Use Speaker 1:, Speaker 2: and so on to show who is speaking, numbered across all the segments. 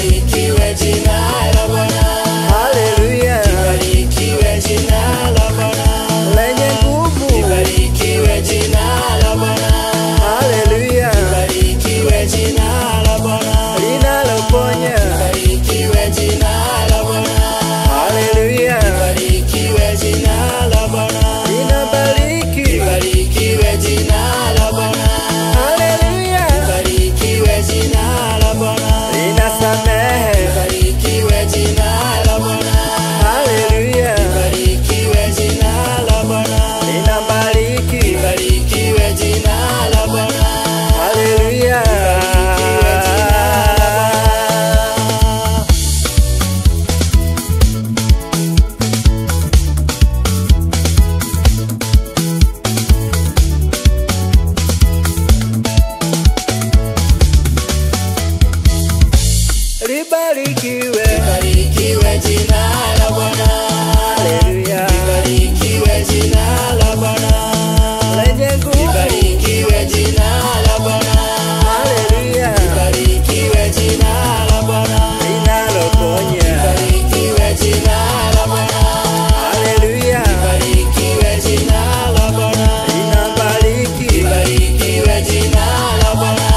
Speaker 1: Libarikiwe jina la Bwana.
Speaker 2: Haleluya.
Speaker 1: Libarikiwe jina la Bwana.
Speaker 2: Lenye nguvu.
Speaker 1: Libarikiwe jina la Bwana.
Speaker 2: Haleluya.
Speaker 1: Libarikiwe jina la Bwana.
Speaker 2: Linaloponya.
Speaker 1: Libarikiwe jina la Bwana.
Speaker 2: Haleluya.
Speaker 1: Libarikiwe jina la Bwana.
Speaker 2: Linabariki.
Speaker 1: Libarikiwe jina la Bwana.
Speaker 2: Haleluya.
Speaker 1: Libarikiwe jina la Bwana.
Speaker 2: Linasamehe.
Speaker 1: Libarikiwe jina la Bwana.
Speaker 2: Haleluya.
Speaker 1: Libarikiwe jina la Bwana.
Speaker 2: Linabariki.
Speaker 1: Libarikiwe jina la Bwana.
Speaker 2: Haleluya.
Speaker 1: Libarikiwe jina la Bwana.
Speaker 2: Libarikiwe.
Speaker 1: Libarikiwe jina la Bwana.
Speaker 2: Haleluya.
Speaker 1: Libarikiwe jina la Bwana.
Speaker 2: Lenye nguvu.
Speaker 1: Libarikiwe jina la Bwana.
Speaker 2: Haleluya.
Speaker 1: Libarikiwe jina la Bwana.
Speaker 2: Linaloponya.
Speaker 1: Libarikiwe jina la Bwana.
Speaker 2: Haleluya.
Speaker 1: Libarikiwe jina la Bwana.
Speaker 2: Linabariki.
Speaker 1: Libarikiwe jina la Bwana.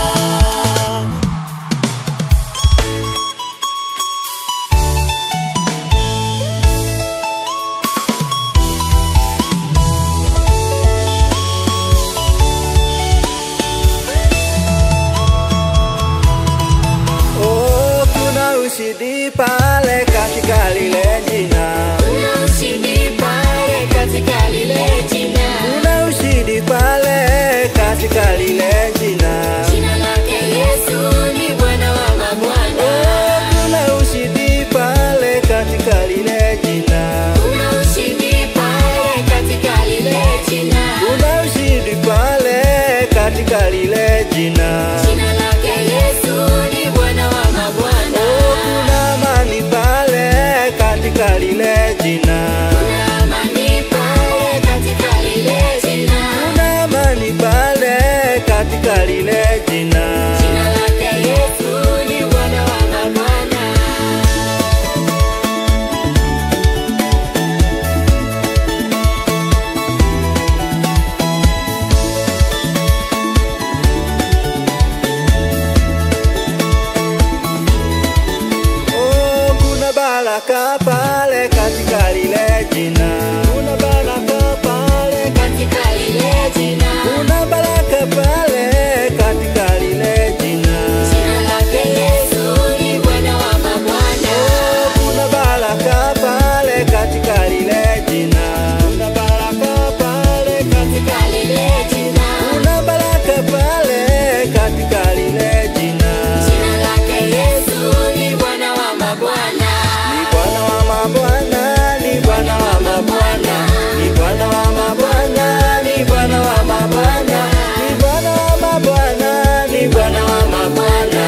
Speaker 2: Oh, kuna ushindi pale katika lile jina.
Speaker 3: Kuna ushindi pale katika lile jina.
Speaker 2: Kuna ushindi pale katika lile jina.
Speaker 3: Jina lake Yesu ni Bwana wa mabwana.
Speaker 2: Oh, kuna ushindi pale katika lile jina.
Speaker 3: Kuna ushindi pale katika lile jina.
Speaker 2: Kuna ushindi pale katika lile jina.
Speaker 3: Jina lake Yesu ni Bwana wa mabwana.
Speaker 2: Oh, kuna amani pale katika lile jina.
Speaker 3: Kuna amani pale katika lile jina.
Speaker 2: Kuna amani pale katika lile jina.
Speaker 3: Jina lake Yesu ni Bwana wa mabwana.
Speaker 2: Oh, kuna baraka pale katika lile jina. Kuna baraka pale,
Speaker 3: Katika lile jina.
Speaker 2: kuna baraka pale katika lile jina.
Speaker 3: Jina lake Yesu ni Bwana wa mabwana.
Speaker 2: Oh, kuna baraka pale katika lile jina. Kuna baraka pale
Speaker 3: Katika lile jina.
Speaker 2: kuna baraka pale katika lile jina.
Speaker 3: Jina lake Yesu ni Bwana wa mabwana.
Speaker 2: Ni Bwana wa mabwana, ni Bwana wa mabwana, ni Bwana wa mabwana, ni Bwana wa mabwana, ni Bwana wa mabwana, ni Bwana wa mabwana.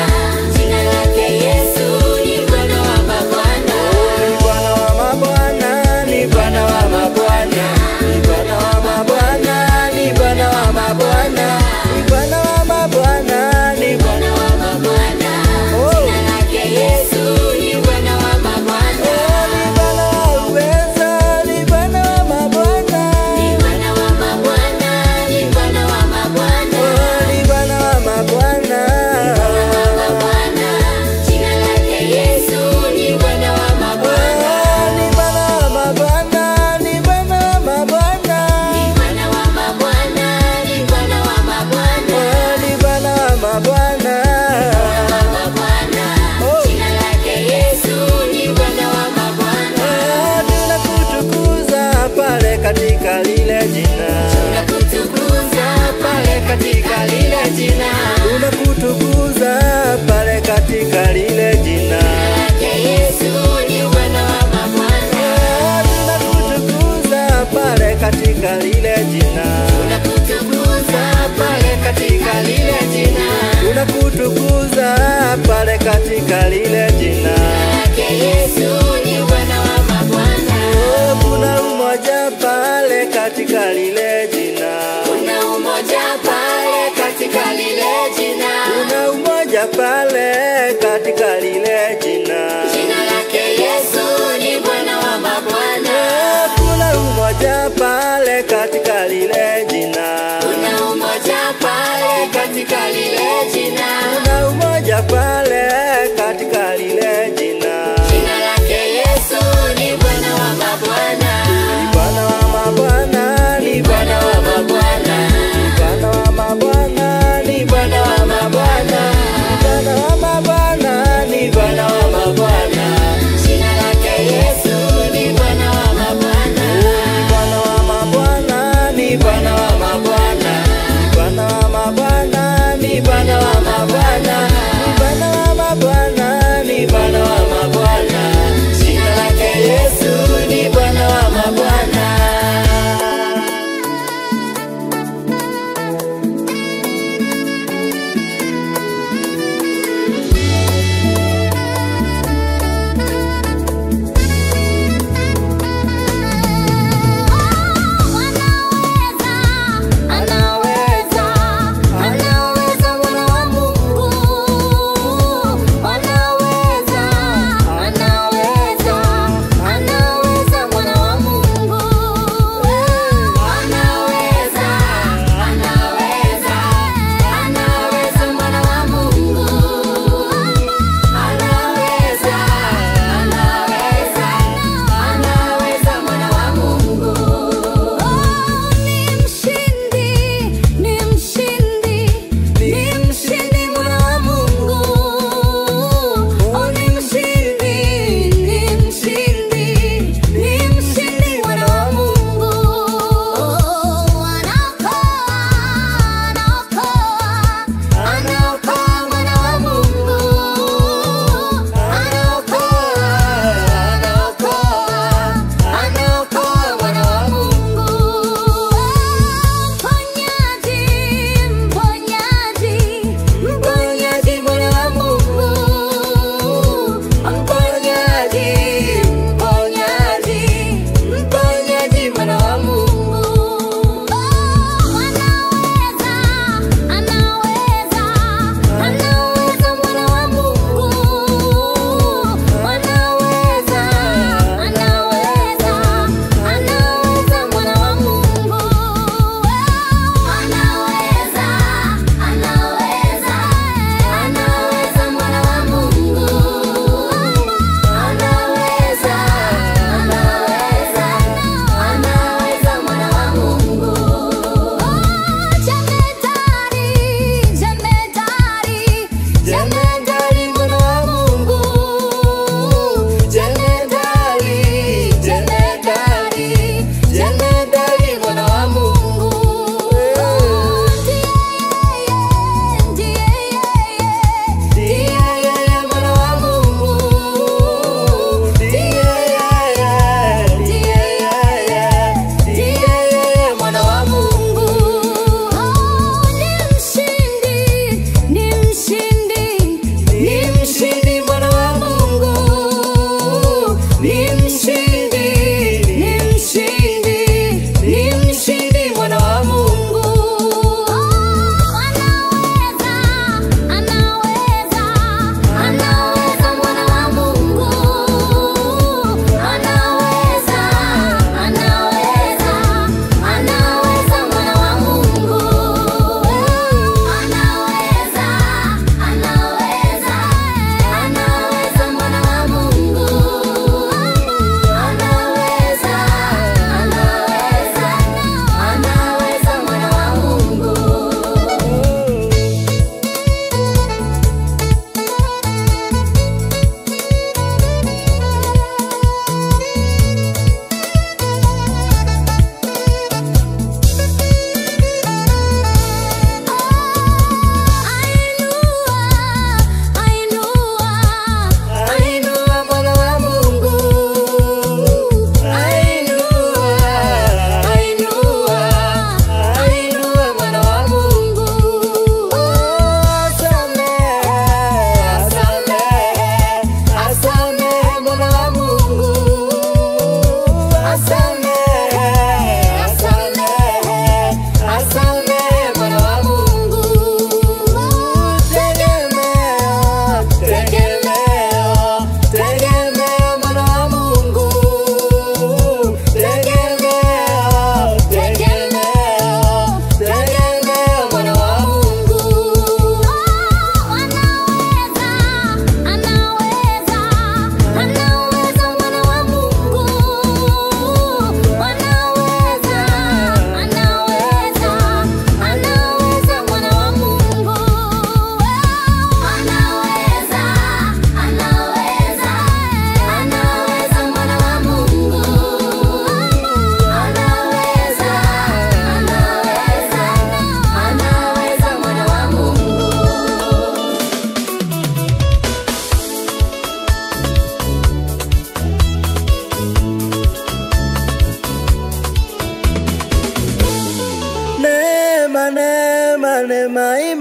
Speaker 3: Jina lake Yesu ni Bwana wa mabwana.
Speaker 2: Ni Bwana wa mabwana, ni Bwana wa mabwana, ni Bwana wa mabwana, ni Bwana wa mabwana, ni Bwana wa mabwana, ni Bwana
Speaker 3: Bwana wa mabwana.
Speaker 2: Oh.
Speaker 3: Jina lake Yesu ni Bwana wa mabwana.
Speaker 2: Oh, ni Bwana wa uweza, ni Bwana wa mabwana.
Speaker 3: Ni Bwana wa mabwana, ni Bwana wa mabwana.
Speaker 2: Oh, ni Bwana wa mabwana.
Speaker 3: Bwana wa mabwana. Jina lake Yesu ni Bwana wa mabwana.
Speaker 2: Oh, ni Bwana wa mabwana, ni Bwana wa mabwana.
Speaker 3: Ni Bwana wa mabwana, ni Bwana wa mabwana.
Speaker 2: Oh, ni Bwana wa mabwana.
Speaker 3: Wa mabwana.
Speaker 2: Oh.
Speaker 3: Jina lake Yesu ni Bwana wa mabwana.
Speaker 2: Oh, tunakutukuza pale katika lile jina.
Speaker 3: Tunakutukuza pale katika lile jina.
Speaker 2: Tunakutukuza pale katika lile jina.
Speaker 3: Jina lake Yesu ni Bwana wa mabwana.
Speaker 2: Oh, tunakutukuza pale katika lile jina.
Speaker 3: Tunakutukuza pale katika lile jina.
Speaker 2: Tunakutukuza pale katika lile jina.
Speaker 3: Jina lake Yesu ni Bwana wa mabwana.
Speaker 2: Oh, kuna umoja pale katika lile jina.
Speaker 3: Kuna umoja pale katika lile jina.
Speaker 2: Kuna umoja pale katika lile jina.
Speaker 3: Jina lake Yesu ni Bwana wa mabwana.
Speaker 2: Kuna umoja pale katika lile jina.
Speaker 3: Kuna umoja pale katika lile jina.
Speaker 2: Kuna umoja pale katika lile jina.
Speaker 3: Jina lake Yesu ni Bwana wa mabwana.
Speaker 2: Ni Bwana wa mabwana, ni Bwana wa mabwana. Ni Bwana wa mabwana, ni Bwana wa mabwana. Ni Bwana wa mabwana, ni Bwana wa mabwana.
Speaker 3: Jina lake Yesu ni Bwana wa mabwana.
Speaker 2: Ni Bwana wa mabwana, ni Bwana wa mabwana. Ni Bwana wa mabwana, ni Bwana wa mabwana. Ni Bwana wa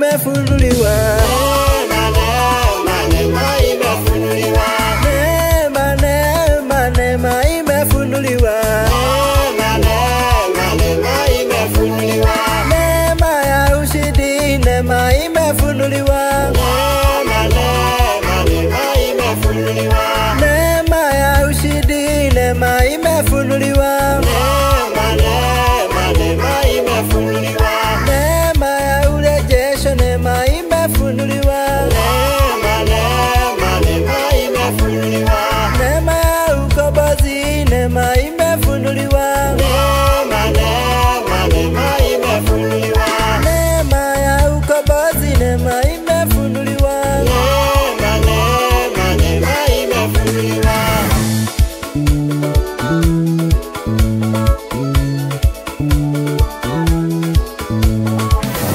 Speaker 2: imefunuliwa.
Speaker 1: Neema, neema, neema imefunuliwa.
Speaker 2: Neema, neema, neema imefunuliwa.
Speaker 1: Neema, neema, neema imefunuliwa.
Speaker 2: Neema ya ushindi, neema imefunuliwa.
Speaker 1: Neema, neema, neema imefunuliwa.
Speaker 2: Neema ya ushindi, neema imefunuliwa.
Speaker 1: Neema, neema, neema imefunuliwa.
Speaker 2: Neema ya urejesho, neema imefunuliwa.
Speaker 1: Neema, neema, neema imefunuliwa.
Speaker 2: Neema ya ukombozi, neema imefunuliwa.
Speaker 1: Neema, neema, neema imefunuliwa.
Speaker 2: Neema ya ukombozi, neema imefunuliwa.
Speaker 1: Neema, neema, neema imefunuliwa.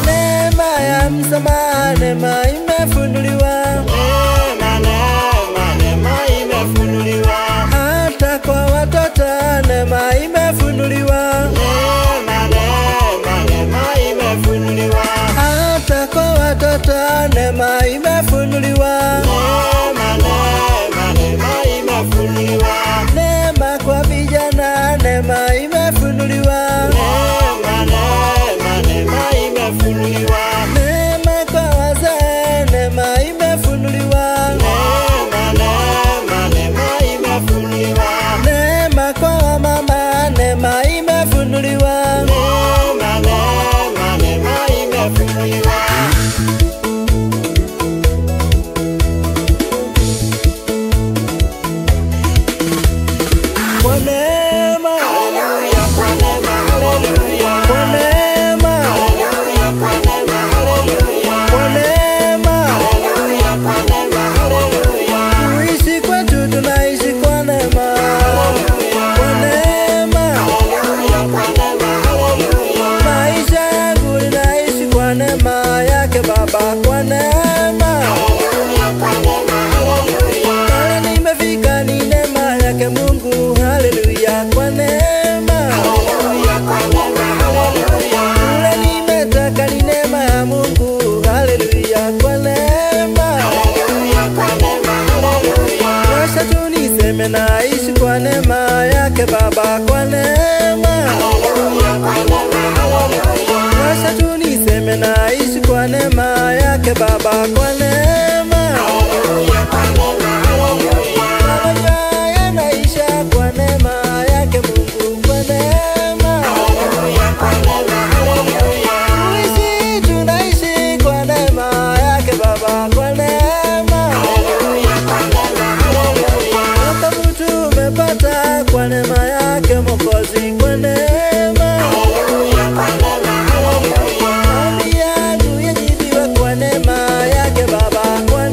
Speaker 2: Neema ya msamaha, neema imefunuliwa.
Speaker 1: Neema, neema, neema imefunuliwa.
Speaker 2: Hata kwa watoto, neema imefunuliwa.
Speaker 1: Neema, neema, neema imefunuliwa.
Speaker 2: Hata kwa watoto, neema imefunuliwa.
Speaker 1: Neema, neema, neema imefunuliwa.
Speaker 2: Neema kwa vijana, neema imefunuliwa.
Speaker 1: Neema, neema, neema imefunuliwa.
Speaker 2: Neema kwa wazee, neema imefunuliwa.
Speaker 1: Neema, neema, neema imefunuliwa.
Speaker 2: Neema kwa wamama, neema imefunuliwa.
Speaker 1: Neema, neema, neema imefunuliwa.
Speaker 2: Kwa neema,
Speaker 1: Haleluya, kwa neema, haleluya.
Speaker 2: kwa neema,
Speaker 1: Haleluya, kwa neema, haleluya.
Speaker 2: kwa neema.
Speaker 1: Haleluya, kwa neema, haleluya.
Speaker 2: Kuishi kwetu tunaishi kwa neema. Kwa neema,
Speaker 1: Haleluya, kwa neema, haleluya.
Speaker 2: maisha yangu ninaishi kwa neema yake Baba, kwa neema.
Speaker 1: Haleluya, kwa neema, haleluya.
Speaker 2: Pale nimefika ni neema yake Mungu, haleluya, kwa neema.
Speaker 1: Haleluya, kwa neema, haleluya.
Speaker 2: Kule nimetaka ni neema ya Mungu, haleluya, kwa neema.
Speaker 1: Haleluya, kwa neema, haleluya.
Speaker 2: Wacha tu niseme naishi kwa neema yake Baba, kwa neema.
Speaker 1: Haleluya, kwa neema, haleluya.
Speaker 2: Wacha tu niseme naishi kwa neema yake Baba, kwa neema.
Speaker 1: Haleluya, kwa neema, haleluya.
Speaker 2: Magonjwa yanaisha kwa neema yake Mungu, kwa neema.
Speaker 1: Haleluya, kwa neema, haleluya.
Speaker 2: Kuishi tunaishi kwa neema yake Baba, kwa neema.
Speaker 1: Haleluya, kwa neema, haleluya.
Speaker 2: Wokovu tumepata kwa neema yake Mwokozi, kwa neema.
Speaker 1: Haleluya, kwa neema, haleluya.
Speaker 2: Maombi yangu yajibiwe kwa neema yake Baba, kwa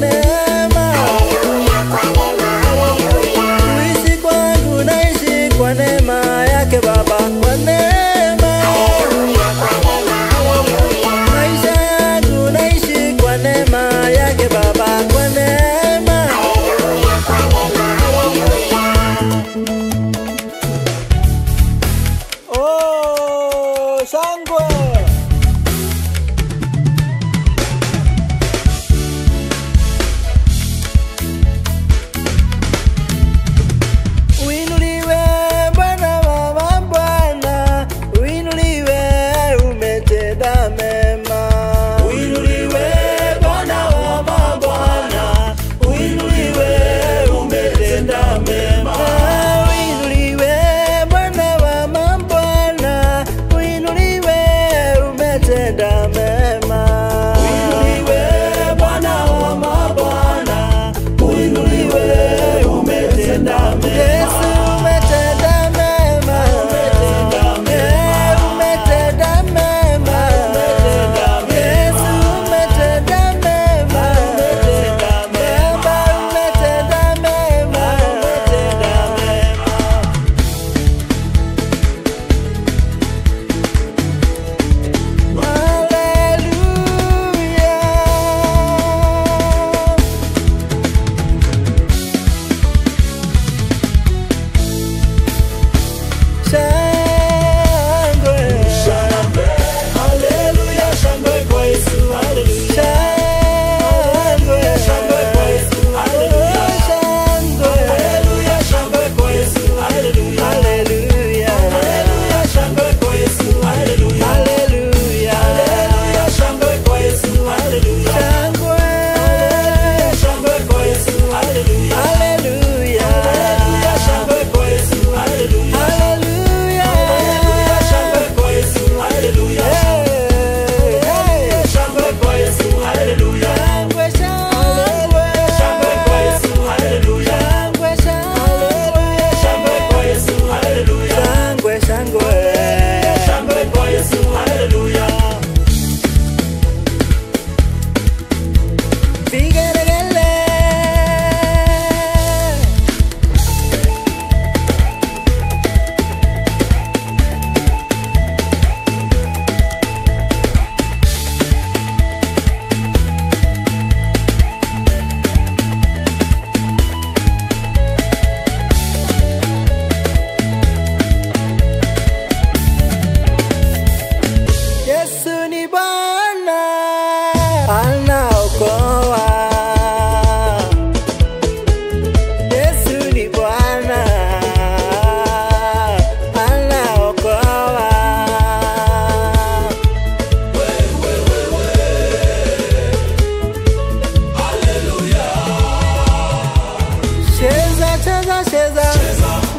Speaker 2: cheza cheza,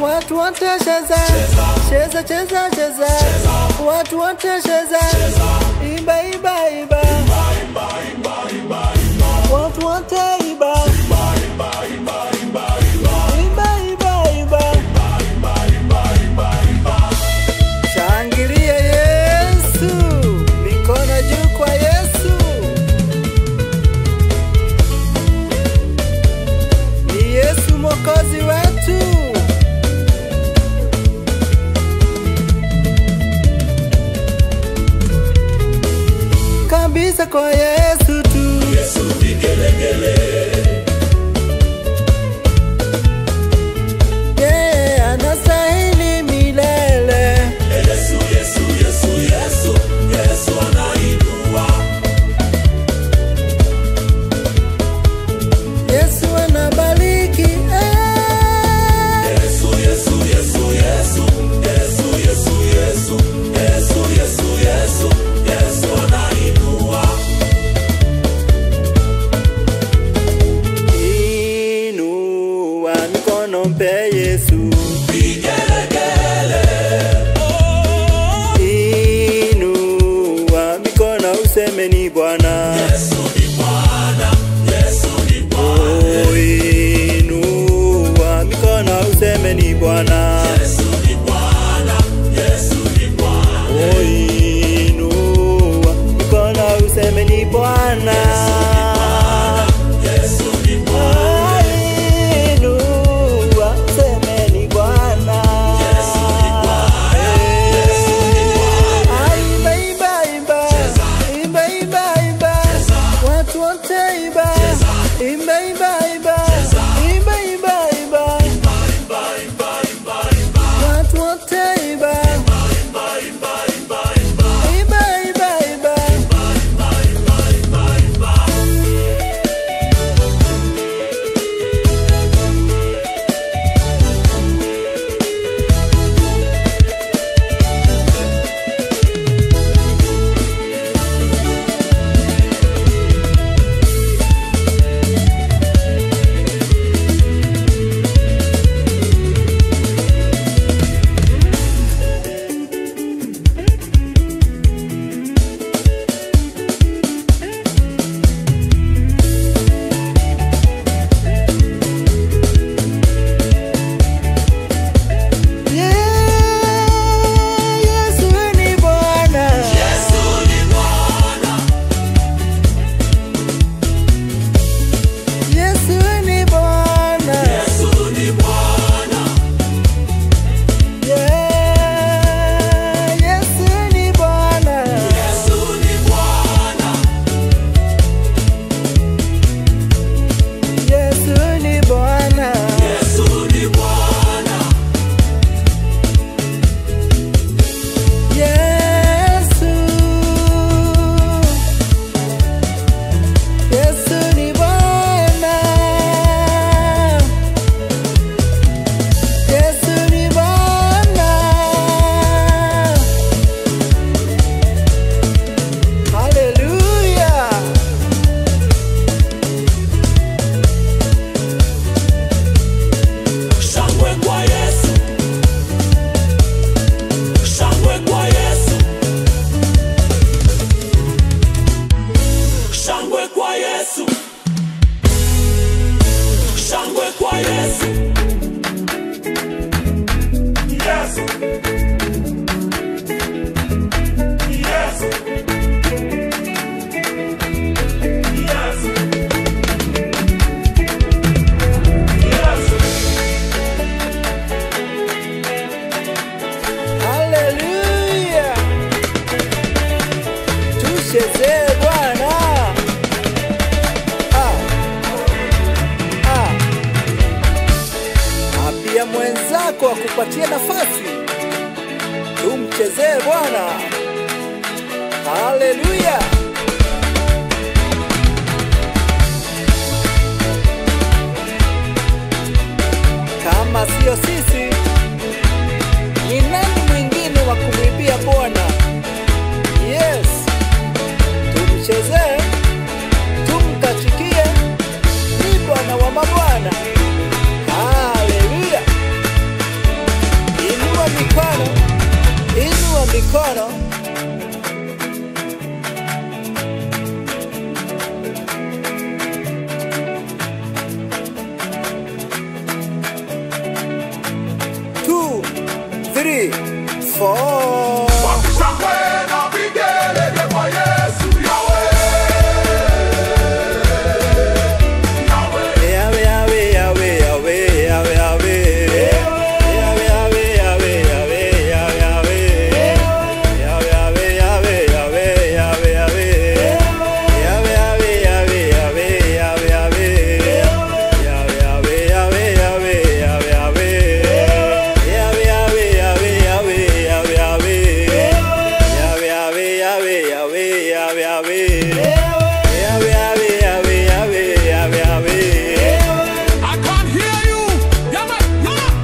Speaker 2: watu wote cheza, cheza cheza cheza, watu wote cheza, imba imba imba, watu wote imba, imba imba imba. Shangilia Yesu, mikono juu kwa Yesu. Ni Yesu Mwokozi wetu. Kabisa kwa Yesu tu.
Speaker 4: Yesu vigelegele.
Speaker 2: Yeye anastahili milele.
Speaker 4: Yesu, Yesu, Yesu, Yesu, Yesu anainua.
Speaker 2: Yesu anabariki.
Speaker 4: Yesu, Yesu, Yesu, Yesu, Yesu, Yesu, Yesu, Yesu, Yesu, Yesu, Yesu anainua.
Speaker 2: Inua mikono mpe Yesu.
Speaker 4: Vigelegele. Oh.
Speaker 2: Inua mikono useme ni Bwana.
Speaker 4: Yesu ni Bwana, Yesu ni Bwana.
Speaker 2: Oh, inua mikono useme ni Bwana.
Speaker 4: Yesu ni Bwana, Yesu ni Bwana.
Speaker 2: Oh, inua mikono useme ni Bwana.
Speaker 4: Yesu ni Bwana.
Speaker 2: Inua useme ni Bwana.
Speaker 4: Yesu ni Bwana, Yesu ni Bwana.
Speaker 2: Imba, imba, imba. Imba, imba, imba. Watu wote imba. Imba, imba, imba. Imba, imba, imba. Watu wote imba. Imba, imba, imba. Yesu ni Bwana.
Speaker 4: Yesu ni Bwana.
Speaker 2: Yesu ni Bwana.
Speaker 4: Yesu ni Bwana.
Speaker 2: Yeah, Yesu ni Bwana.
Speaker 4: Yesu ni Bwana.
Speaker 2: Yesu ni Bwana.
Speaker 4: Yesu ni Bwana.
Speaker 2: Yesu. Yesu ni Bwana. Yesu ni Bwana. Hallelujah.
Speaker 4: Shangwe kwa Yesu. Shangwe kwa Yesu. Shangwe kwa Yesu. Shangwe kwa Yesu. Yesu. Yesu. Yesu. Yesu.
Speaker 2: Haleluya. Tuchezee Bwana. Ah. Ah. Apia mwenzako akupatie nafasi. Tumchezee Bwana. Haleluya. Kama sio sisi, ni nani mwingine wa kumwimbia Bwana? Yes, tumchezee, tumkachikie, ni Bwana wa mabwana. Haleluya. 3, 4.
Speaker 4: Shangwe na vigelegele kwa Yesu Yahweh. Yahweh.
Speaker 2: Yahweh, Yahweh, Yahweh, Yahweh, Yahweh, Yahweh. Yahweh, Yahweh, Yahweh, Yahweh, Yahweh, Yahweh. Yahweh, Yahweh, Yahweh, Yahweh, Yahweh, Yahweh. Yahweh, Yahweh, Yahweh, Yahweh, Yahweh, Yahweh. Yahweh, Yahweh, Yahweh, Yahweh, Yahweh, Yahweh. Yahweh, Yahweh, Yahweh, Yahweh, Yahweh, Yahweh. Yahweh, Yahweh, Yahweh, Yahweh, Yahweh, Yahweh. Yahweh, Yahweh, Yahweh, Yahweh, Yahweh, Yahweh.
Speaker 4: I can't hear you. Yahweh, Yahweh,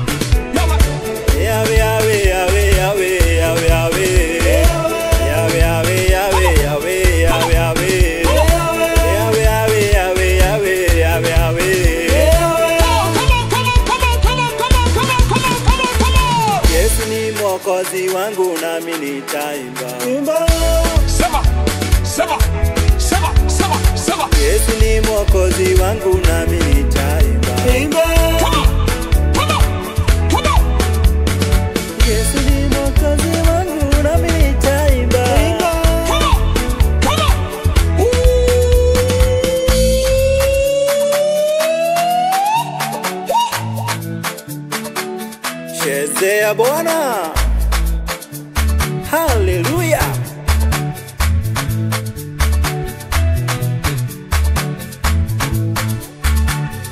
Speaker 4: Yahweh.
Speaker 2: Yahweh, Yahweh, Yahweh, Yahweh, Yahweh, Yahweh. Yahweh, Yahweh, Yahweh, Yahweh, Yahweh, Yahweh. Yahweh, Yahweh, Yahweh, Yahweh, Yahweh, Yahweh.
Speaker 4: Oh, come on, come on, come on, come on, come on, come on, come on, come on, come on.
Speaker 2: Yesu ni Mwokozi wangu nami nitaimba.
Speaker 4: Sema, sema, sema, sema, sema.
Speaker 2: Yesu ni Mwokozi wangu nami nitaimba.
Speaker 4: Come on, come on, come on.
Speaker 2: Yesu ni Mwokozi wangu nami nitaimba.
Speaker 4: Come on, come on.
Speaker 2: Chezea Bwana. Haleluya.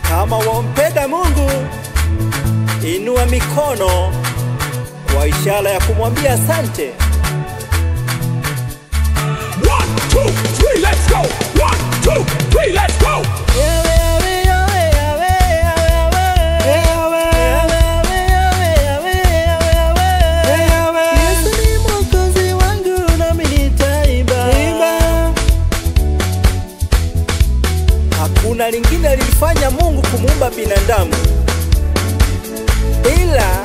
Speaker 2: Kama wampenda Mungu, inua mikono kwa ishara ya kumwambia asante.
Speaker 4: 1, 2, 3, let's go. 1, 2, 3, let's go.
Speaker 2: Yahweh, Yahweh, Yahweh, Yahweh, Yahweh, Yahweh. Yahweh, Yahweh, Yahweh, Yahweh, Yahweh. Yesu ni Mwokozi wangu nami nitaimba. Hakuna lingine lilifanya Mungu kumuumba binadamu ila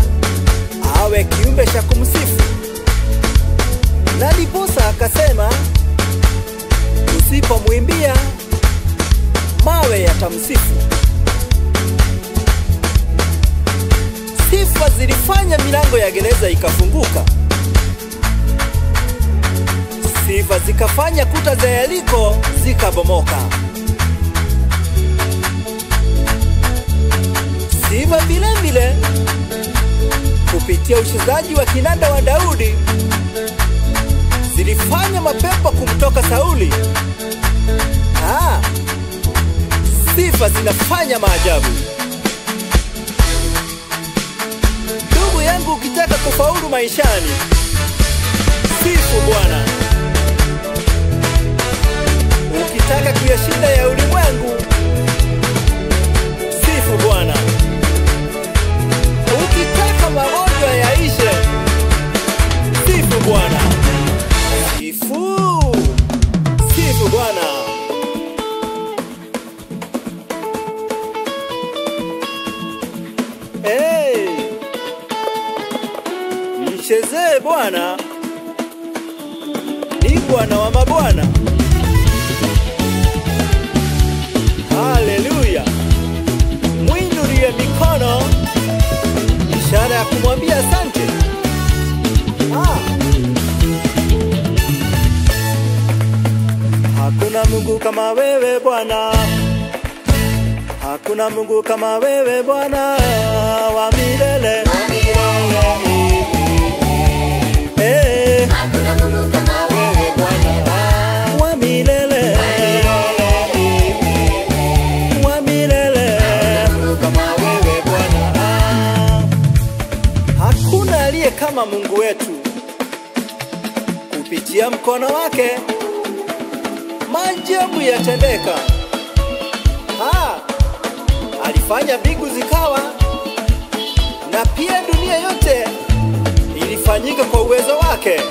Speaker 2: awe kiumbe cha kumsifu, na ndiposa akasema usipomwimbia mawe yatamsifu. Sifa zilifanya milango ya gereza ikafunguka. Sifa zikafanya kuta za Yeriko zikabomoka. Sifa vile vile kupitia uchezaji wa kinanda wa Daudi zilifanya mapepo kumtoka Sauli. Sifa zinafanya maajabu. Ndugu yangu, ukitaka kufaulu maishani, sifu Bwana. Ukitaka kuyashinda ya ulimwengu, sifu Bwana. Ukitaka magonjwa yaishe, sifu Bwana. Sifu, sifu Bwana. Hey, mchezee Bwana, ni Bwana wa mabwana. Haleluya! Mwinulie mikono, ishara ya kumwambia asante. Hakuna Mungu kama wewe Bwana, hakuna Mungu kama wewe Bwana wa milele. Eh,
Speaker 3: Hakuna Mungu kama wewe Bwana.
Speaker 2: wa milele, wa milele.
Speaker 3: Mungu kama wewe Bwana.
Speaker 2: Hakuna aliye kama Mungu wetu. Kupitia mkono wake maajabu yatendeka. Alifanya mbingu zikawa, na pia dunia yote ilifanyika kwa uwezo wake.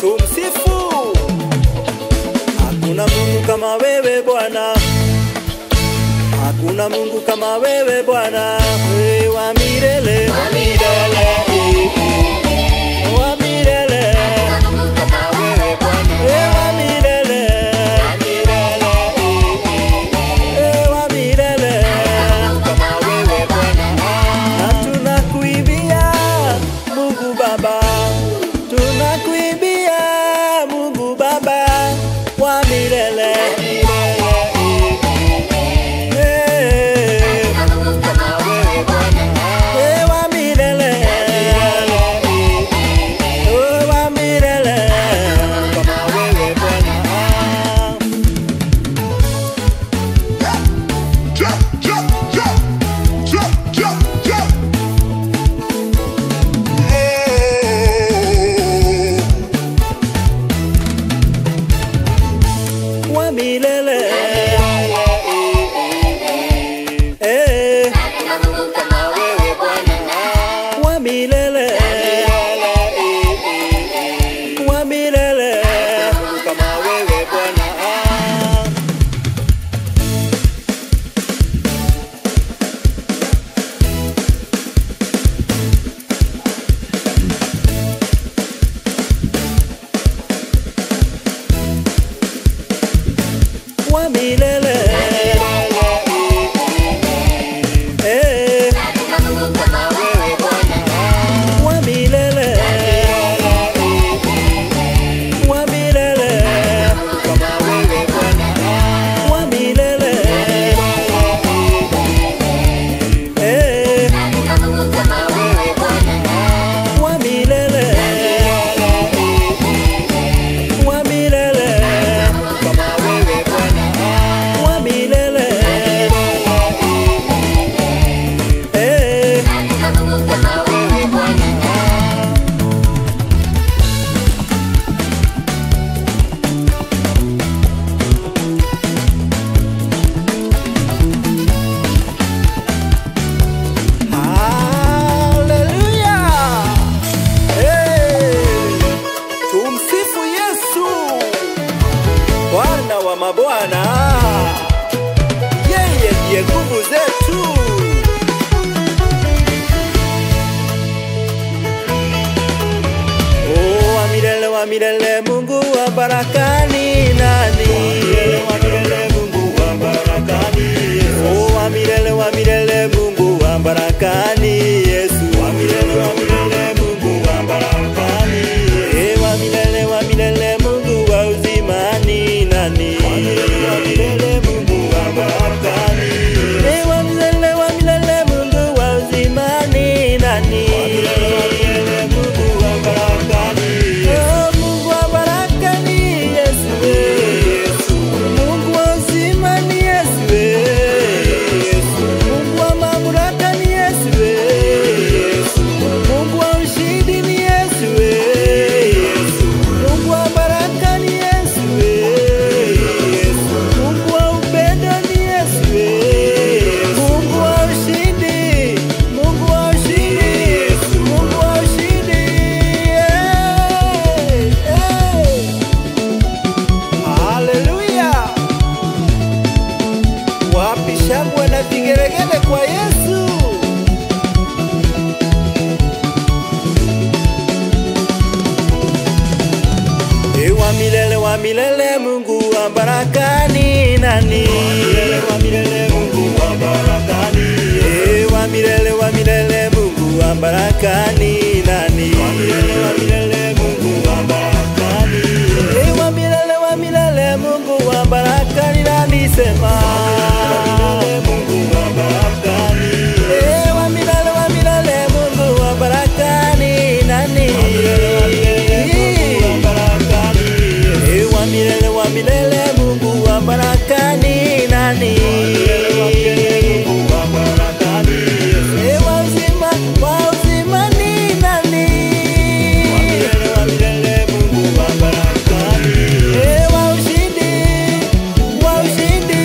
Speaker 2: Tumsifu. Hakuna Mungu kama wewe Bwana, hakuna Mungu kama wewe Bwana, wewe wa milele, wa milele, wa milele,
Speaker 3: Hakuna Mungu kama wewe Bwana.
Speaker 2: wewe wa milele, wewe wa milele.
Speaker 3: Mungu kama wewe Bwana.
Speaker 2: Na tunakuimbia mabwana, yeye ndiye nguvu zetu. Oh, wa milele wa milele, Mungu wa barakani nani?
Speaker 4: Wa milele Mungu wa barakani Yesu.
Speaker 2: Oh, wa milele wa milele, Mungu wa barakani Yesu.
Speaker 4: Wa milele wa milele Mungu wa barakani Yesu.
Speaker 2: Eh, wa milele wa milele, Mungu wa uzimani nani?
Speaker 4: Wa milele wa milele Mungu wa barakani Yesu.
Speaker 2: Eh, wa milele wa milele, Mungu wa uzimani nani?
Speaker 4: Wa milele wa milele Mungu wa barakani Yesu.
Speaker 2: Oh, Mungu wa barakani Yesu.
Speaker 4: Yesu.
Speaker 2: Mungu wa uzimani Yesu.
Speaker 4: Yesu.
Speaker 2: Mungu wa mamlaka ni Yesu.
Speaker 4: Yesu.
Speaker 2: Mungu wa ushindi ni Yesu.
Speaker 4: Yesu.
Speaker 2: Mungu wa baraka ni Yesu.
Speaker 4: Yesu.
Speaker 2: Mungu wa upendo ni Yesu. Mungu wa ushindi, Mungu wa ushindi, Mungu wa ushindi. Hey, hey. Haleluya! Wapi shangwe na vigelegele kwa Yesu? E, wa milele, Mungu wa barakani nani?
Speaker 4: Wa milele Mungu wa barakani Yesu.
Speaker 2: E, wa milele, Mungu wa barakani nani?
Speaker 4: Wa milele Mungu wa barakani Yesu.
Speaker 2: E, wa milele, Mungu wa barakani nani? Sema.
Speaker 4: Wa milele Mungu wa barakani Yesu.
Speaker 2: E, wa milele, Mungu wa barakani nani?
Speaker 4: Wa milele Mungu wa barakani Yesu.
Speaker 2: E, wa milele, Mungu wa barakani nani?
Speaker 4: Wa milele Mungu wa barakani Yesu.
Speaker 2: E, wa uzima ni nani?
Speaker 4: Wa milele Mungu wa barakani Yesu.
Speaker 2: E, wa ushindi, wa ushindi.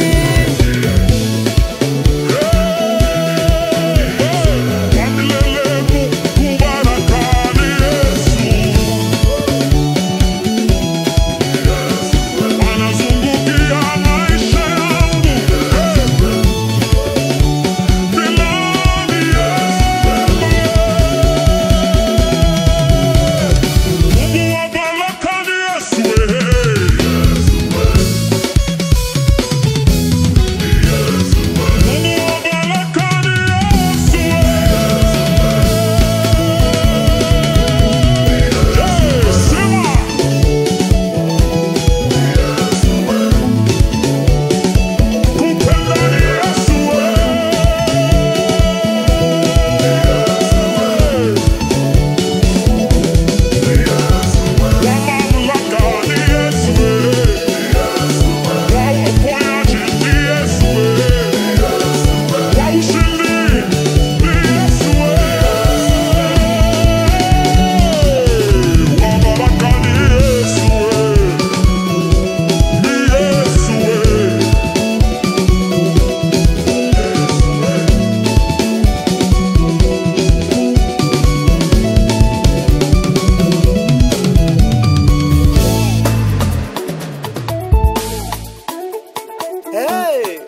Speaker 2: Hey!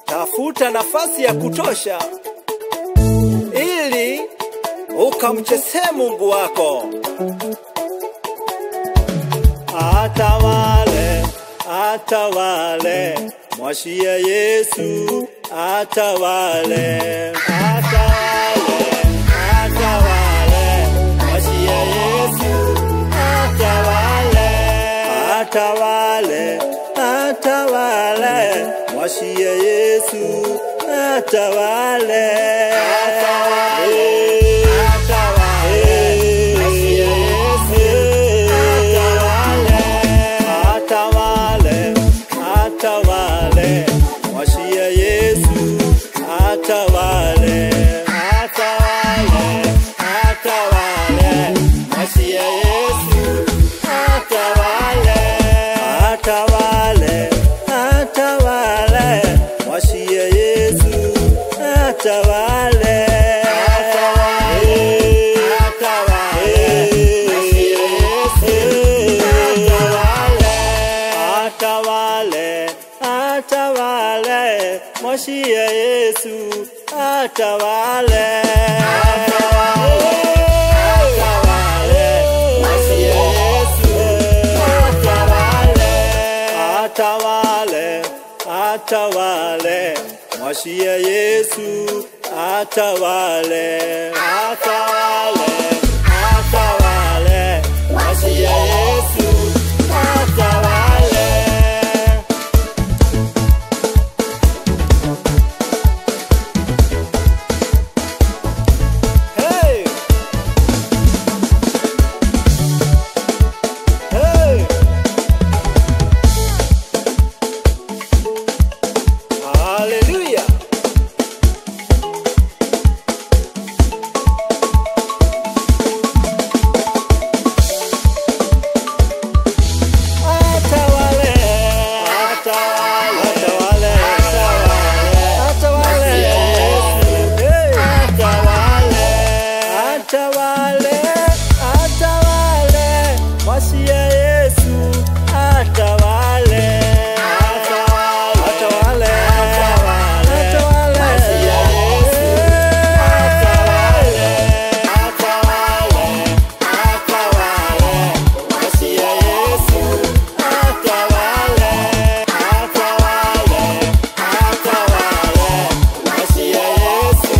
Speaker 2: Tafuta nafasi ya kutosha ili ukamchezee Mungu wako. Atawale, atawale, mwashia Yesu atawale. Atawale, atawale, mwashia Yesu atawale. Atawale, atawale, mwashia Yesu atawale. Atawale, atawale, mwashia Yesu atawale. Atawale, atawale, mwashia Yesu atawale. Atawale, atawale, mwashia Yesu atawale. Atawale, atawale, mwashia Yesu atawale. Atawale, atawale, mwashia Yesu atawale. Mwachie Yesu atawale. Atawale, mwachie Yesu atawale. Atawale, atawale, mwachie Yesu atawale. Atawale, atawale, mwachie Yesu atawale. Hey! Hey! Hallelujah! Atawale, atawale, atawale, atawale, hey, atawale, atawale, atawale, mwachie Yesu atawale, atawale, atawale, atawale, mwachie Yesu atawale, atawale, atawale, mwachie Yesu atawale, atawale, atawale, mwachie Yesu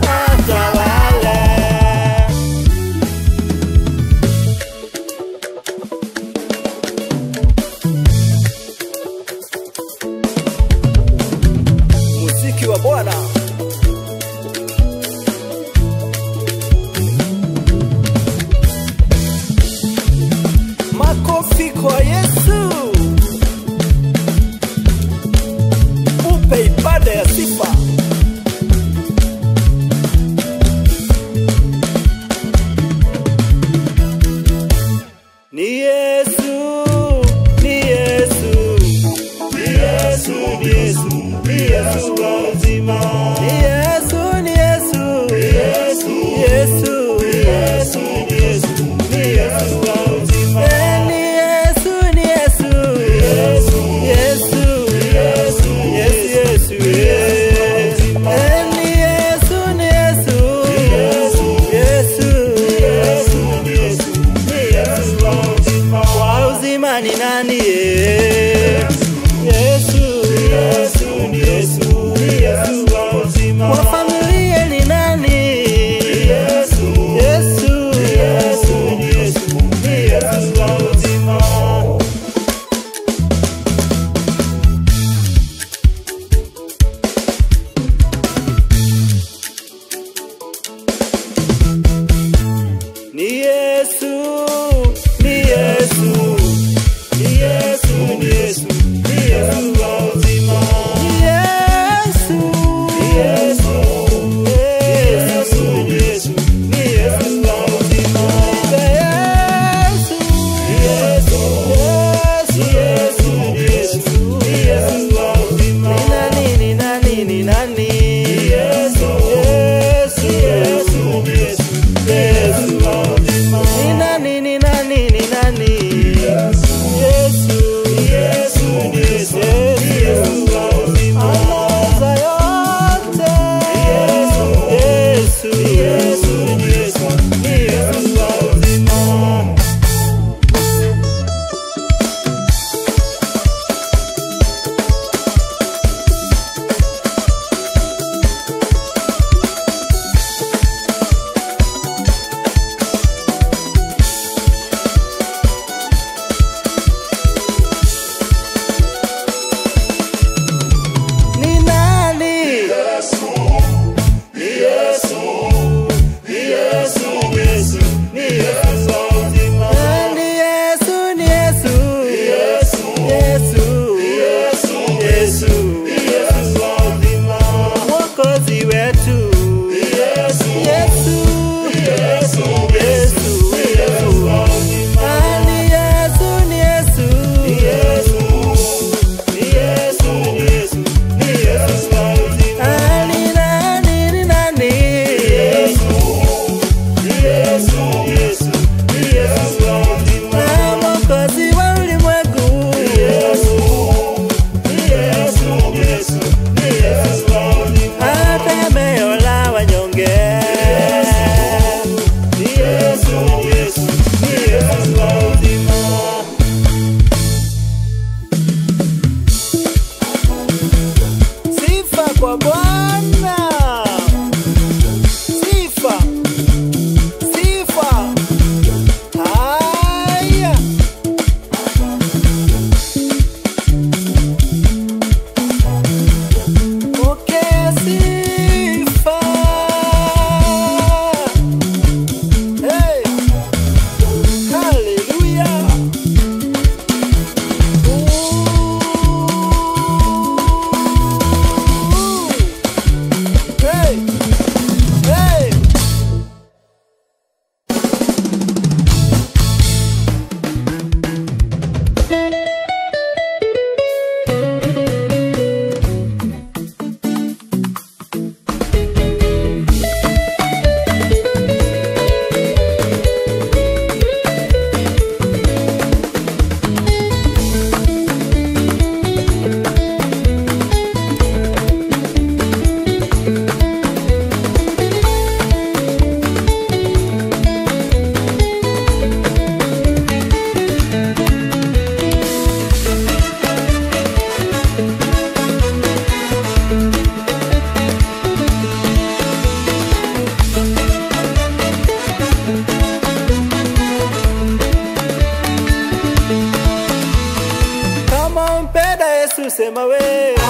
Speaker 2: atawale. Muziki wa Bwana. Makofi kwa Yesu. Upe ibada ya sifa. Ni Yesu, ni Yesu.
Speaker 4: Ni Yesu, ni Yesu, ni Yesu wa uzima.
Speaker 2: Ni Yesu, ni Yesu.
Speaker 4: Yesu,
Speaker 2: Yesu.
Speaker 4: Yesu, ni Yesu, ni Yesu wa uzima.
Speaker 2: Eh, ni Yesu, ni Yesu.
Speaker 4: Yesu,
Speaker 2: Yesu.
Speaker 4: Yesu,
Speaker 2: Yesu, Yesu,
Speaker 4: Yesu.
Speaker 2: Eh, ni Yesu, ni Yesu.
Speaker 4: Yesu,
Speaker 2: Yesu.
Speaker 4: Yesu, ni Yesu, ni Yesu wa uzima.
Speaker 2: Wa uzima ni nani? Yesu.
Speaker 4: Yesu, ni Yesu, ni Yesu wa uzima.
Speaker 2: Wa familia ni nani?
Speaker 4: Yesu,
Speaker 2: Yesu.
Speaker 4: Yesu, ni Yesu, ni Yesu wa uzima.
Speaker 2: Ni Yesu, ni Yesu.
Speaker 4: Ni Yesu, ni Yesu, ni Yesu wa uzima.
Speaker 2: Ni Yesu.
Speaker 4: Yesu,
Speaker 2: Hosana. Sifa, sifa. Haya. Pokea sifa. Hey. Hallelujah. Ooh. Hey. Hey. Kama mpenda Yesu sema we.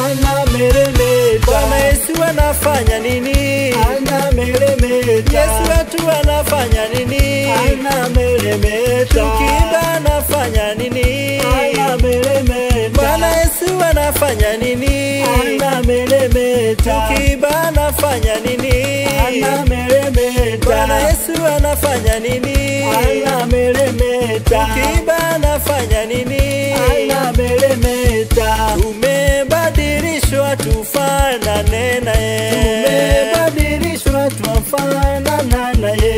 Speaker 5: Anameremeta.
Speaker 2: Bwana Yesu anafanya nini?
Speaker 5: Anameremeta.
Speaker 2: Yesu wetu anafanya nini?
Speaker 5: Anameremeta.
Speaker 2: Tukiimba anafanya nini?
Speaker 5: Anameremeta.
Speaker 2: Bwana Yesu anafanya nini?
Speaker 5: Anameremeta.
Speaker 2: Tukiimba anafanya nini?
Speaker 5: Anameremeta.
Speaker 2: Bwana Yesu anafanya nini?
Speaker 5: Anameremeta.
Speaker 2: Tukiimba anafanya nini?
Speaker 5: Anameremeta.
Speaker 2: Tumebadilishwa tufanane naye.
Speaker 5: Tumebadilishwa tufanana naye.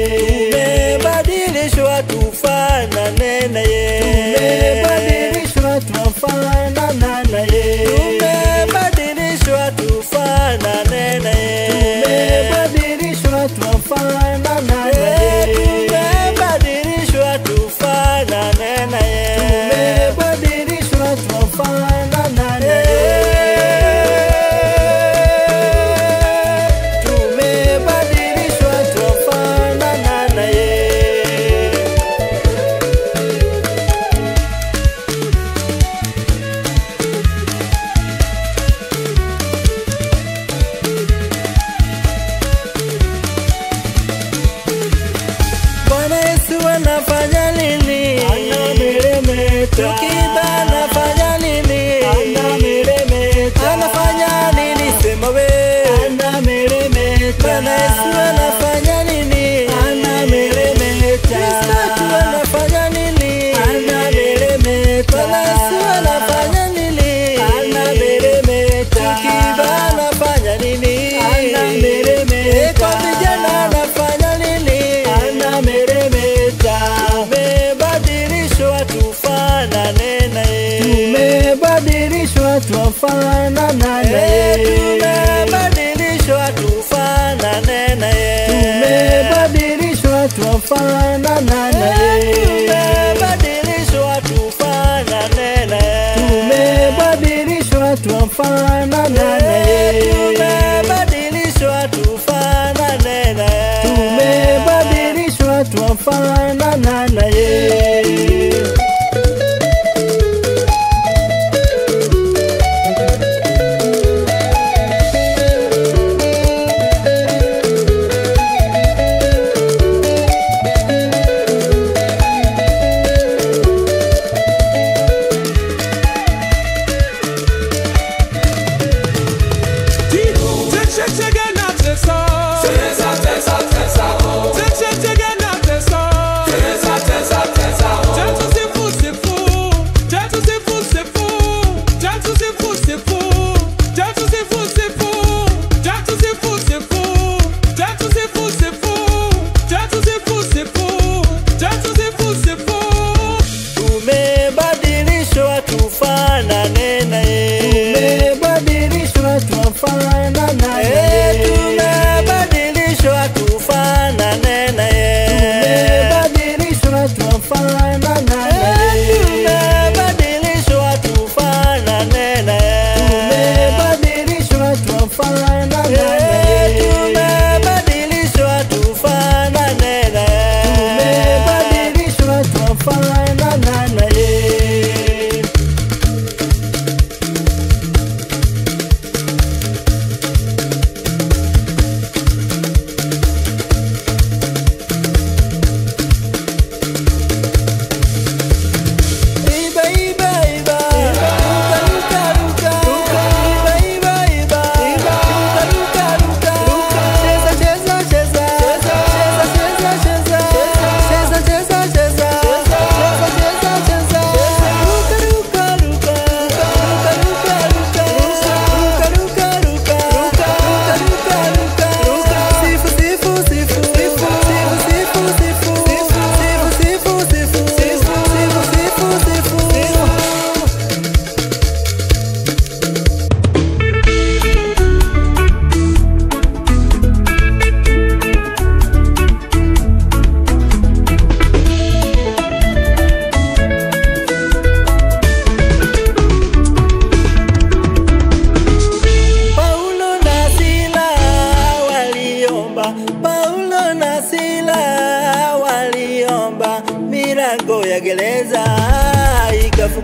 Speaker 2: Tumebadilishwa tufanane naye.
Speaker 5: Tumebadilishwa tufanana naye.
Speaker 2: Tumebadilishwa tufanane naye.
Speaker 5: Tumebadilishwa tufanana naye.
Speaker 2: Tumebadilishwa tufanane naye.
Speaker 5: Tumebadilishwa tufanana naye.
Speaker 2: Tumebadilishwa tufanane naye. Bwana Yesu anafanya nini?
Speaker 5: Anameremeta.
Speaker 2: Tukiimba anafanya nini?
Speaker 5: Anameremeta.
Speaker 2: Anafanya nini? Sema we.
Speaker 5: Anameremeta.
Speaker 2: Bwana Yesu anafanya nini?
Speaker 5: Anameremeta.
Speaker 2: Kristo tu anafanya nini?
Speaker 5: Anameremeta.
Speaker 2: Bwana Yesu anafanya nini?
Speaker 5: Anameremeta.
Speaker 2: Tukiimba anafanya nini?
Speaker 5: Anameremeta.
Speaker 2: Kwa vijana anafanya nini?
Speaker 5: Anameremeta.
Speaker 2: Tumebadilishwa tufanane naye.
Speaker 5: Tumebadilishwa tufanana naye.
Speaker 2: Tumebadilishwa tufanane naye.
Speaker 5: Tumebadilishwa tufanana naye.
Speaker 2: Tumebadilishwa tufanane naye.
Speaker 5: Tumebadilishwa tufanana naye.
Speaker 2: Tumebadilishwa tufanane naye.
Speaker 5: Tumebadilishwa tufanana naye.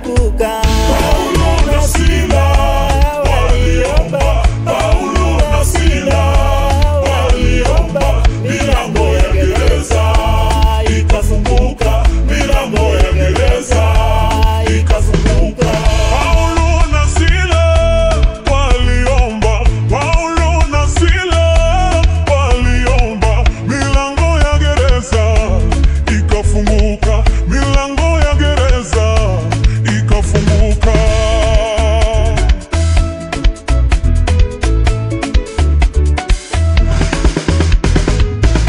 Speaker 2: ikafunguka.
Speaker 4: Paulo na Sila waliomba, Paulo na Sila waliomba, milango ya gereza ikafunguka, milango ya gereza ikafunguka. Paulo na Sila waliomba, Paulo na Sila waliomba, milango ya gereza ikafunguka, milango ya gereza ikafunguka.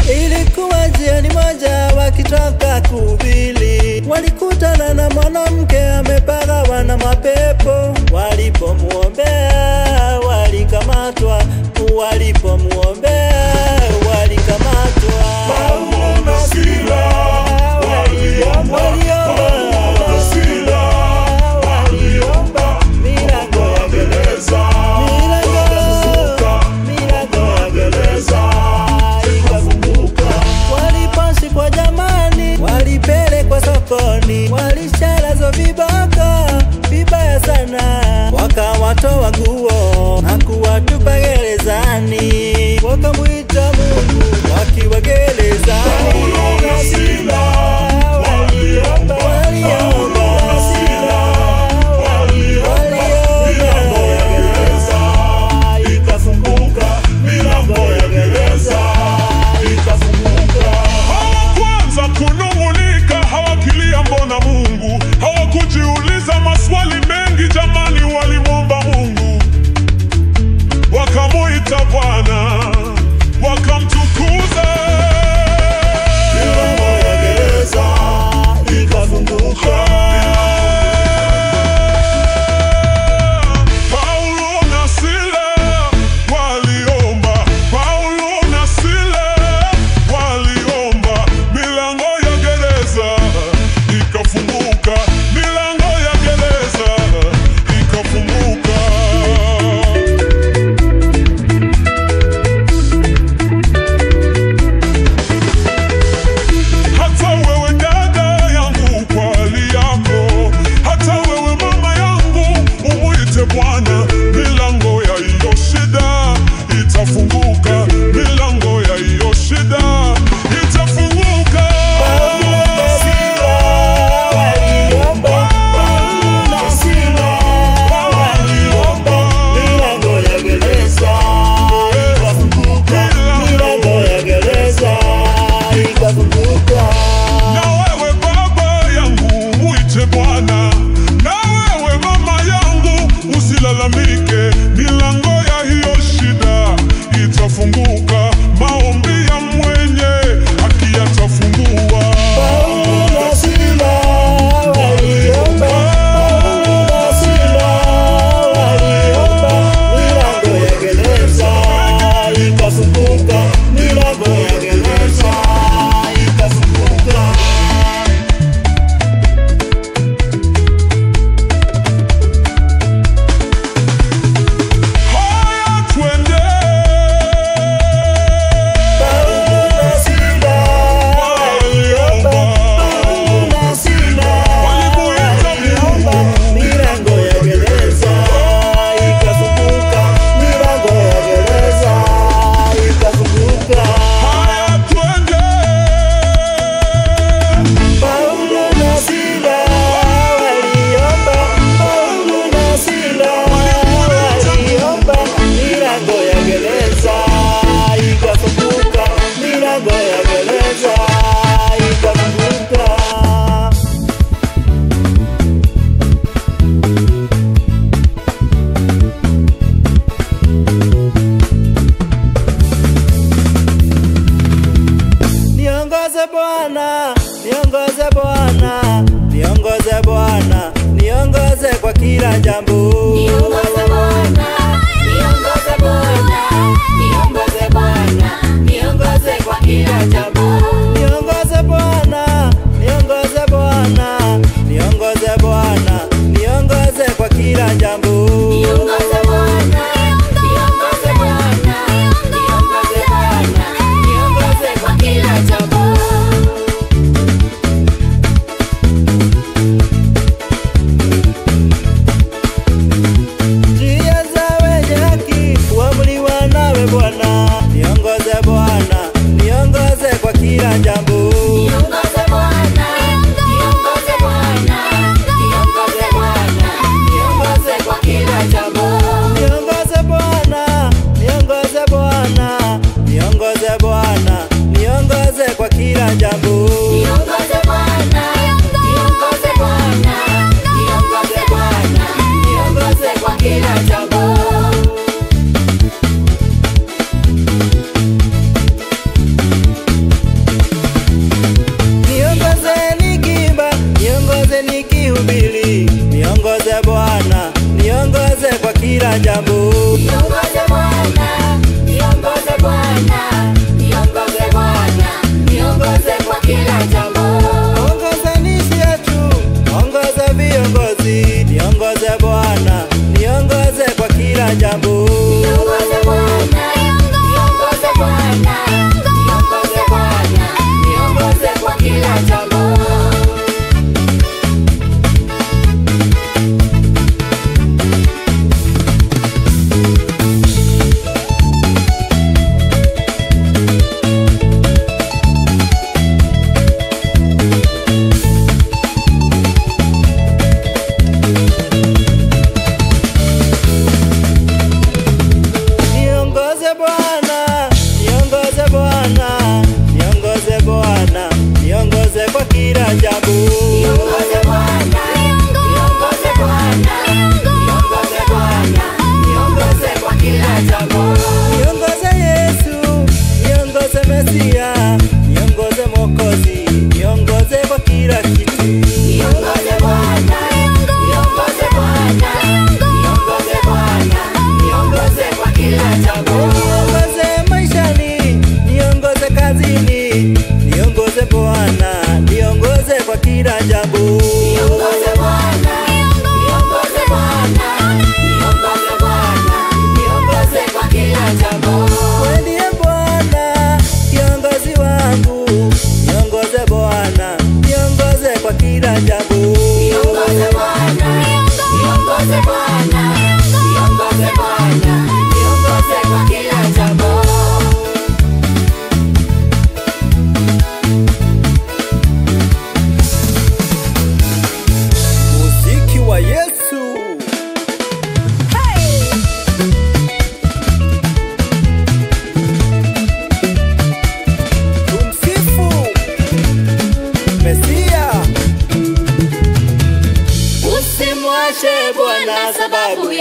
Speaker 2: Ilikuwa jioni moja wakitoka kuhubiri, walikutana na mwanamke amepagawa na mapepo. Walipomuombea walikamatwa, walipomuombea walikamatwa.
Speaker 4: Paulo na Sila waliomba, Paulo na Sila waliomba,
Speaker 2: Milango ya
Speaker 4: gereza
Speaker 2: milango, milango ya
Speaker 4: gereza
Speaker 2: ikafunguka. Waliposhikwa jamani, walipelekwa sokoni, walishalazwa viboko vibaya sana, wakawatoa nguo na kuwatupa gerezani, wakamwita Mungu wakiwa gerezani.
Speaker 4: Paulo na Sila waliomba, Paulo na Sila waliomba, milango ya gereza ikafunguka, milango ya gereza ikafunguka. Hawakuanza kunung'unika, hawakilia mbona Mungu, hawakujiuliza maswali mengi. Jamani, walimwomba Mungu, wakamuita Bwana, wakamtukuza. Milango ya gereza ikafunguka. Paulo na Sila waliomba, Paulo na Sila waliomba, milango ya gereza ikafunguka, milango ya gereza ikafunguka. Hata wewe dada yangu kwa hali yako, hata wewe mama yangu umuite Bwana, milango ya hiyo shida itafunguka, milango ya hiyo shida itafunguka.
Speaker 2: Waliomba, Paulo na Sila waliomba, milango ya gereza ikafunguka, milango ya gereza ikafunguka.
Speaker 4: Na wewe baba yangu muite Bwana, na wewe mama yangu usilalamike, milango ya hiyo shida itafunguka, maombi ya mwenye haki yatafungua.
Speaker 2: Paulo na Sila waliomba, Paulo na Sila waliomba, milango ya gereza ikafunguka, milango ya gereza ikafunguka.
Speaker 4: Haya, twende.
Speaker 2: Paulo na Sila waliomba, Paulo na Sila waliomba, milango ya gereza ikafunguka, milango ya gereza ikafunguka.
Speaker 4: Haya, twende.
Speaker 2: Paulo na Sila waliomba, Paulo na Sila waliomba, milango ya gereza ikafunguka, milango ya gereza ikafunguka. Niongoze Bwana, niongoze Bwana, niongoze Bwana, niongoze kwa kila jambo.
Speaker 3: Niongoze Bwana, niongoze Bwana, niongoze Bwana, niongoze kwa kila jambo.
Speaker 2: Niongoze Bwana, niongoze Bwana, niongoze Bwana, niongoze kwa kila jambo.
Speaker 3: Niongoze Bwana, niongoze Bwana, niongoze Bwana, niongoze kwa kila jambo.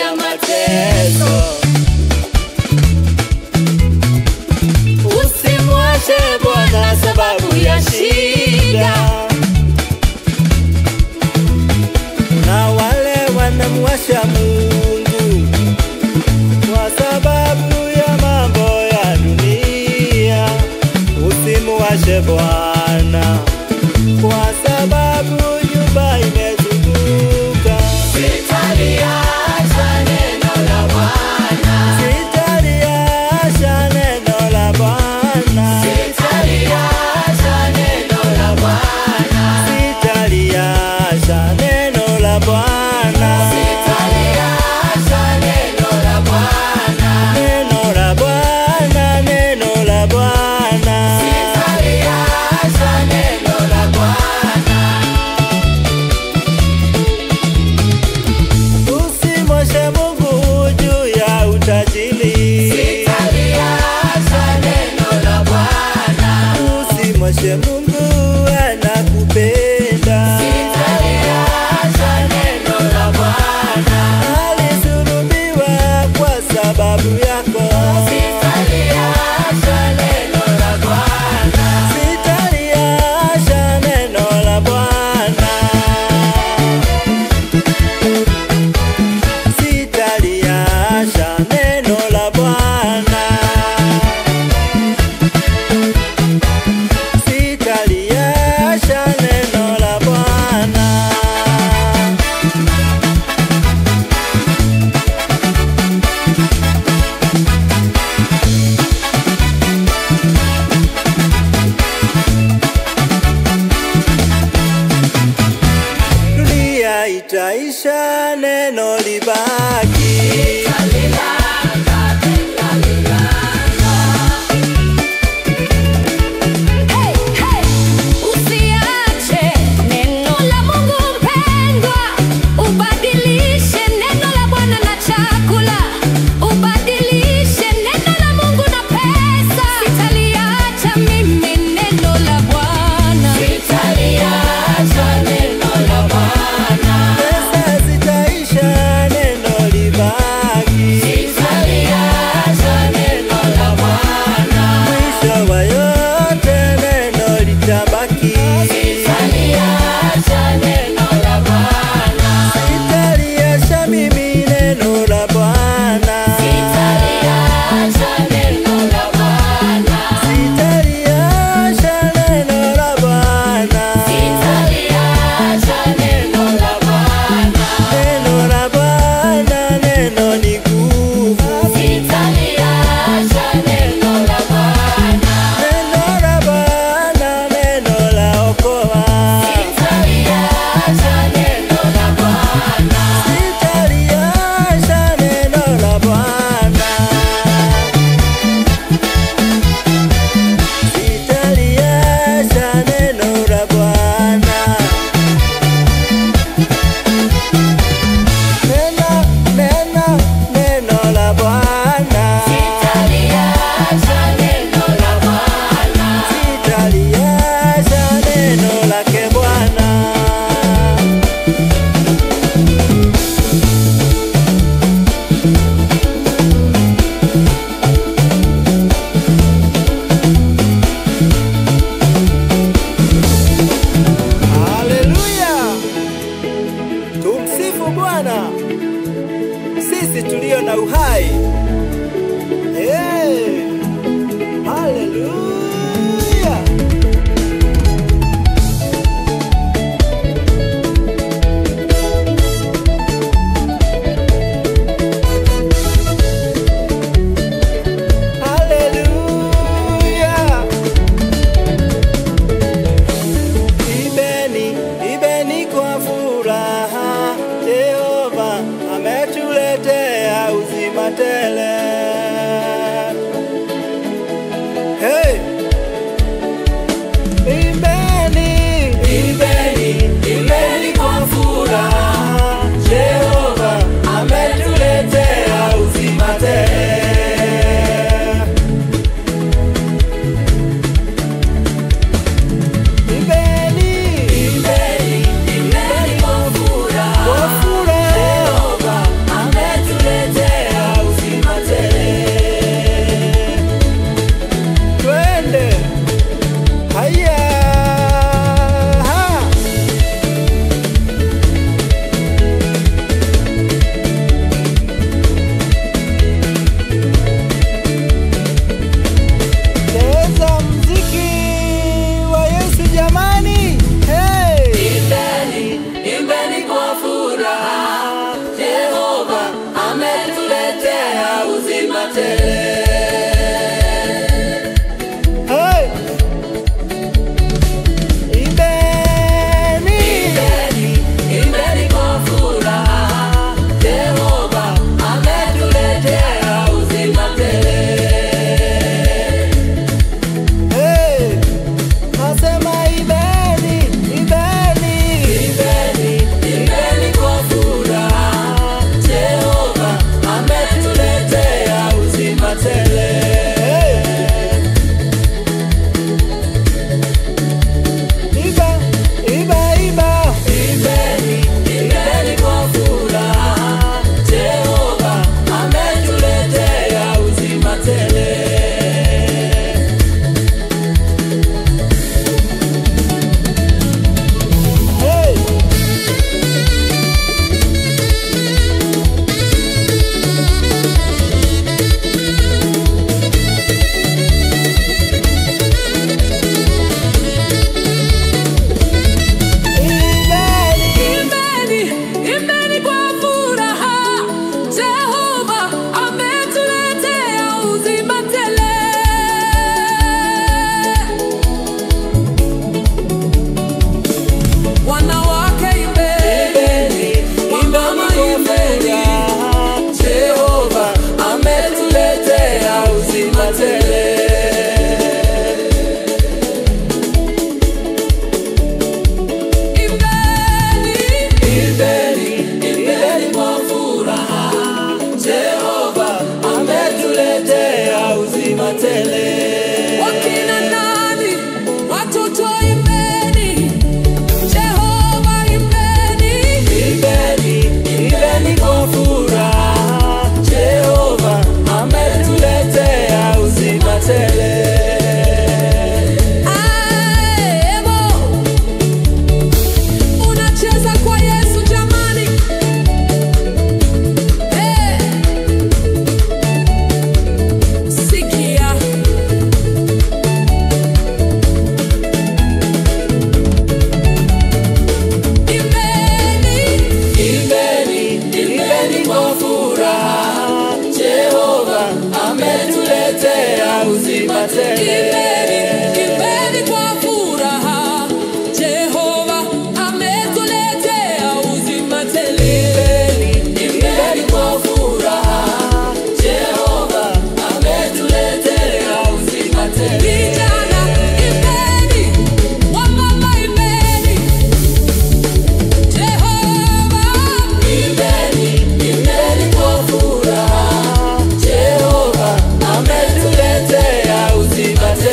Speaker 3: ya mateso. Usimwache Bwana sababu ya shida.
Speaker 2: Na wale wanamwasha Mungu kwa sababu ya mambo ya dunia. Usimwashe Bwana kwa sababu nyumba imezunguka.
Speaker 3: Sitaliacha neno la Bwana.
Speaker 2: Sitaliacha neno la Bwana.
Speaker 3: Sitaliacha neno la Bwana.
Speaker 2: Sitaliacha neno la Bwana.
Speaker 3: Sitaliacha
Speaker 2: tele.
Speaker 6: Wakina nani? Watoto imbeni, Jehova imbeni.
Speaker 2: Imbeni, imbeni kwa furaha, Jehova ametuletea uzima tele.
Speaker 6: Ae, Ebo, unacheza kwa Yesu jamani. Hey. Sikia. Imbeni,
Speaker 2: Imbeni, imbeni kwa furaha, Jehova ametuletea uzima tele.
Speaker 6: imbeni, imbeni kwa furaha. Jehova ametuletea uzima tele.
Speaker 2: Imbeni, imbeni kwa furaha, Jehova ametuletea uzima tele.
Speaker 6: Vijana imbeni, wamama imbeni, Jehova.
Speaker 2: Imbeni, imbeni kwa furaha, Jehova ametuletea uzima tele.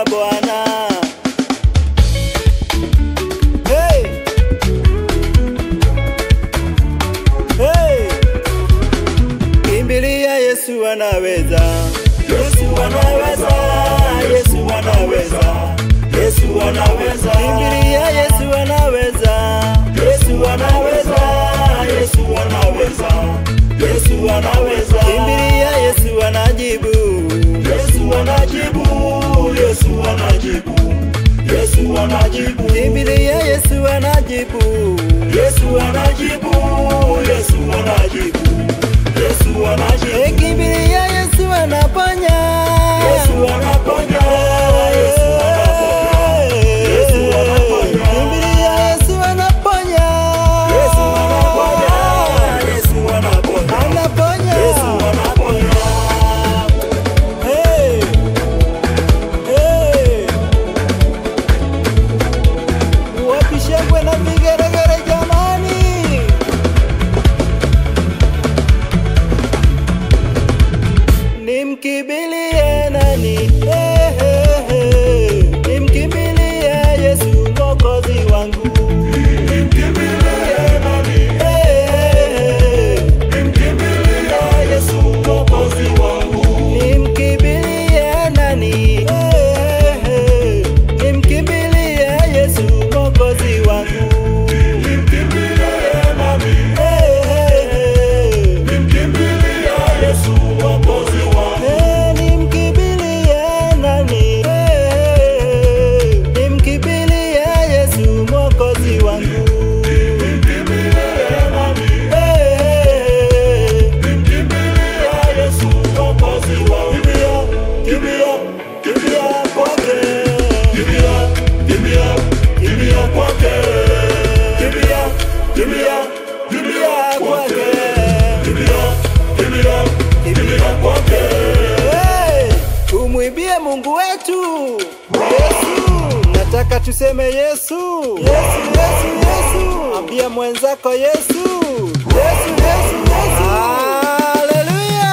Speaker 2: Kimbilia Bwana. Hey! Hey! Kimbilia Yesu anaweza. Yesu anaweza. Yesu anaweza. Yesu anaweza. Kimbilia Yesu anaweza. Yesu anaweza. Yesu anaweza. Yesu anaweza. Kimbilia Yesu anajibu. Yesu anajibu. Yesu anajibu. Yesu anajibu. Kimbilia Yesu anajibu. Yesu anajibu. Yesu anajibu. Yesu anajibu. Kimbilia Yesu anaponya. Yesu anaponya. Yesu anaponya. Yesu anaponya. Kimbilia Yesu anaponya. Yesu anaponya. Yesu anaponya. Anaponya. Yesu anaponya. Hey. Hey. Wapi shangwe na vigeregere jamani? Nimkimbilie nani? Hey, hey, hey. Nimkimbilie Yesu Mwokozi wangu. Nimkimbilie nani? Hey, hey, hey. Nimkimbilie Yesu Mwokozi wangu. Nimkimbilie nani? Hey, hey, hey. Nimkimbilie Yesu Mwokozi wangu. Nimkimbilie nani? Hey, hey, hey. Nimkimbilie Yesu Mwokozi wangu. Hey, nimkimbilie nani? Hey, hey, hey. Nimkimbilie Yesu Mwokozi wangu. Nimkimbilie nani? Hey, hey, hey. Nimkimbilie Yesu Mwokozi wangu. Kimbia, kimbia, kimbia kwake. Kimbia, kimbia, kimbia kwake. Kimbia, kimbia, kimbia kwake. Kimbia, kimbia, kimbia kwake. Hey, tumwimbie Mungu wetu Yesu. Nataka tuseme Yesu. Yesu, Yesu, Yesu. Ambia mwenzako Yesu. Yesu, Yesu, Yesu. Haleluya.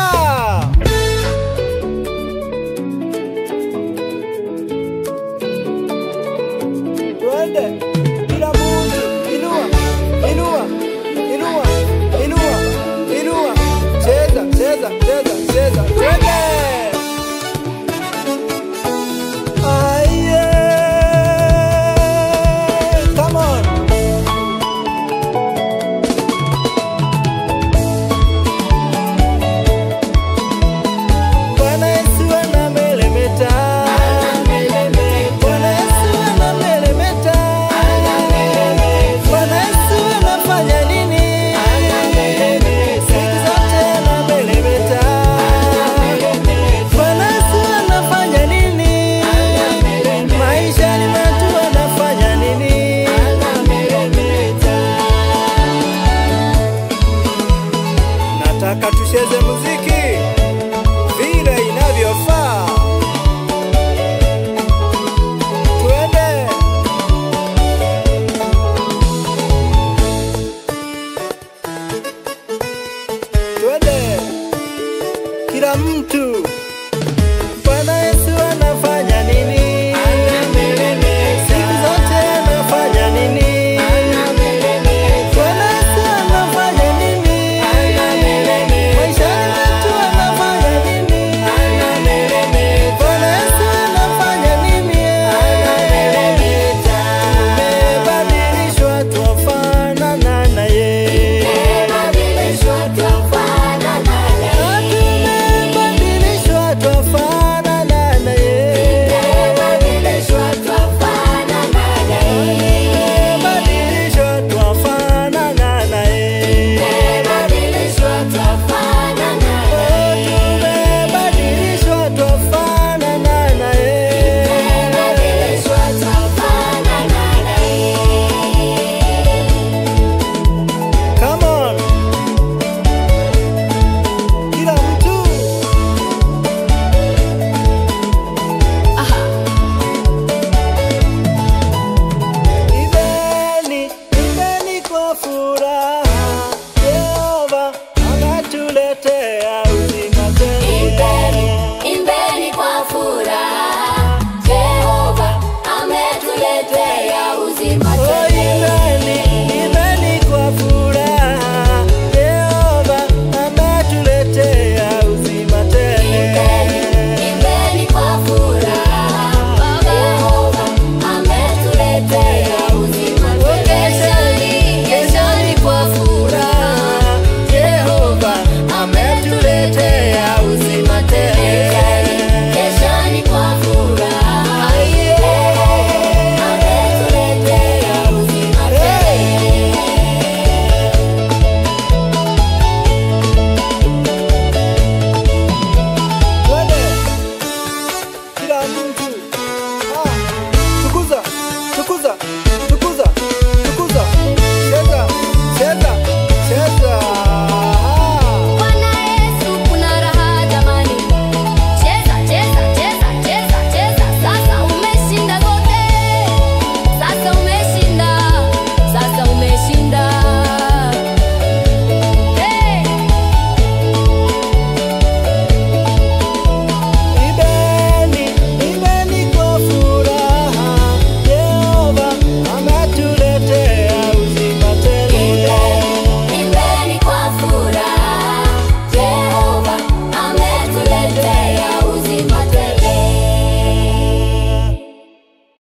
Speaker 2: Twende. Kila mtu inua, inua, inua, inua, inua. Cheza, cheza, cheza.